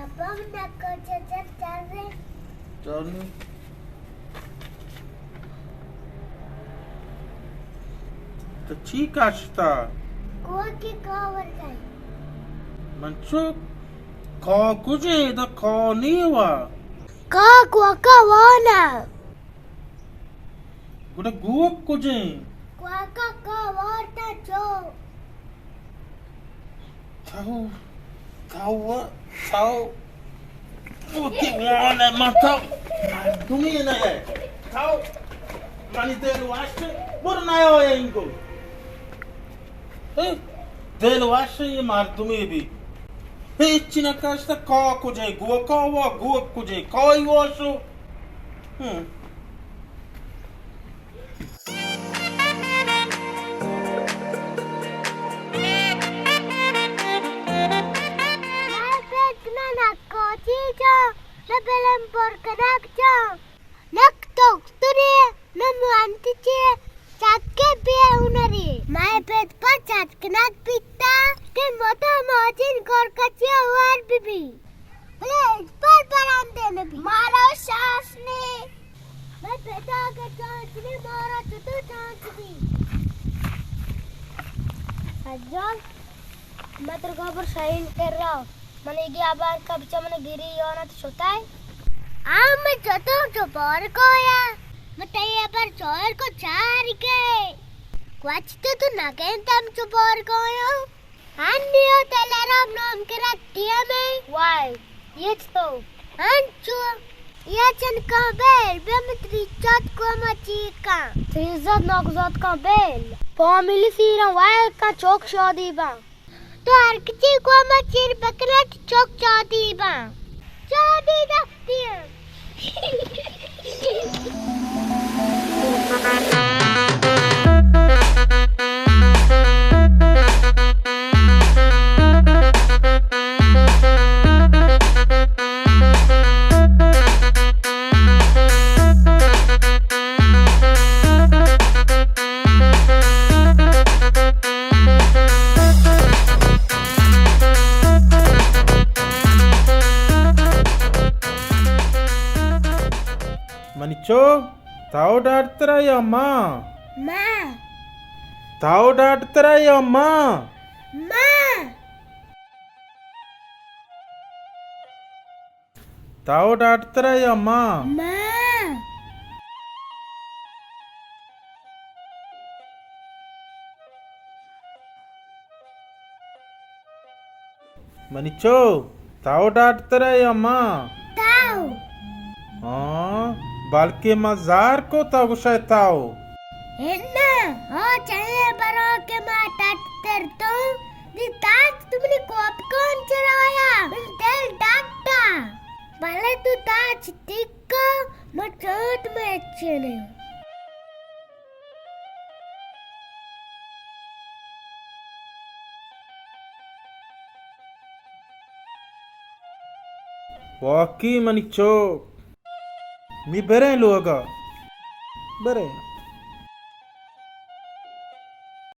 ابا، من نکو چچر چارے۔ چارے۔ تو چی کاشتا؟ کوکی کاور کئی۔ من چو کا کجے دا کا نیوا۔ کا کوکا وانا۔ گڑا گوک کجیں؟ گوکا کا وارتا چو۔ تھو، تھو، تھو۔ وتی وان ءَ من تھو۔ مردمی نہ ئے۔ تھو۔ منی دل وش، بر نہ ئے انگو۔ اے، دل وش، اے مردمی بی۔ ہچ نہ کشتا، کا کجیں، گوکا وا، گوک کجیں، کائی واشو۔ ہم۔ مئے پت نہ نکو چی جا، نہ بلم پر کنک جا، نک توک ترے، نہ مانتی چے، چکے بے ہنرے۔ مئے پت پر چٹ کنک بیتا، کہ متا ماجن گور کچیا وار بی بی۔ بلے ہچبر براندے نہ بی۔ مارا شاس نے۔ مئے پتا کہ چانچ نے، مارا چتو چانچ بی۔ سجاد، متر گوبر شاہین کر رہا۔ من گیا بار کا بچا من گری یا نہ تو شتا ہے۔ آ من چتو چپور کو یا۔ من تئی پر چور کو چار کے۔ کوچ تو تو نہ کہنتا ہم چپور کو یا۔ انیو تلرام نام کرا ٹی ایم اے۔ وای، یہ تو۔ انچو، یہ چن کان بیل، بیا متری چات کو ما چی کان۔ تری زاد ناک زاد کان بیل۔ فامیلی سیرا وای کان چوک شادی با۔ تو ہر کچی کو ما چیر بکنا چوک شادی با۔ چادی دستیاں۔ منی چو، تاو ڈاڈترا یا ما؟ ما۔ تاو ڈاڈترا یا ما؟ ما۔ تاو ڈاڈترا یا ما؟ ما۔ منی چو، تاو ڈاڈترا یا ما؟ تاو۔ ہاں، بلکہ ما زار کو تا گوشئے تاو۔ انا، او چلے برو کہ ما ٹٹتر تو، دی تاچ تمنی کوپ کون چرایا، من دل ڈاکٹا۔ بلے تو تاچ تکا، ما چوت میں اچھے نہیں۔ واقعی منی چوک۔ نی بریں لوگا۔ بریں۔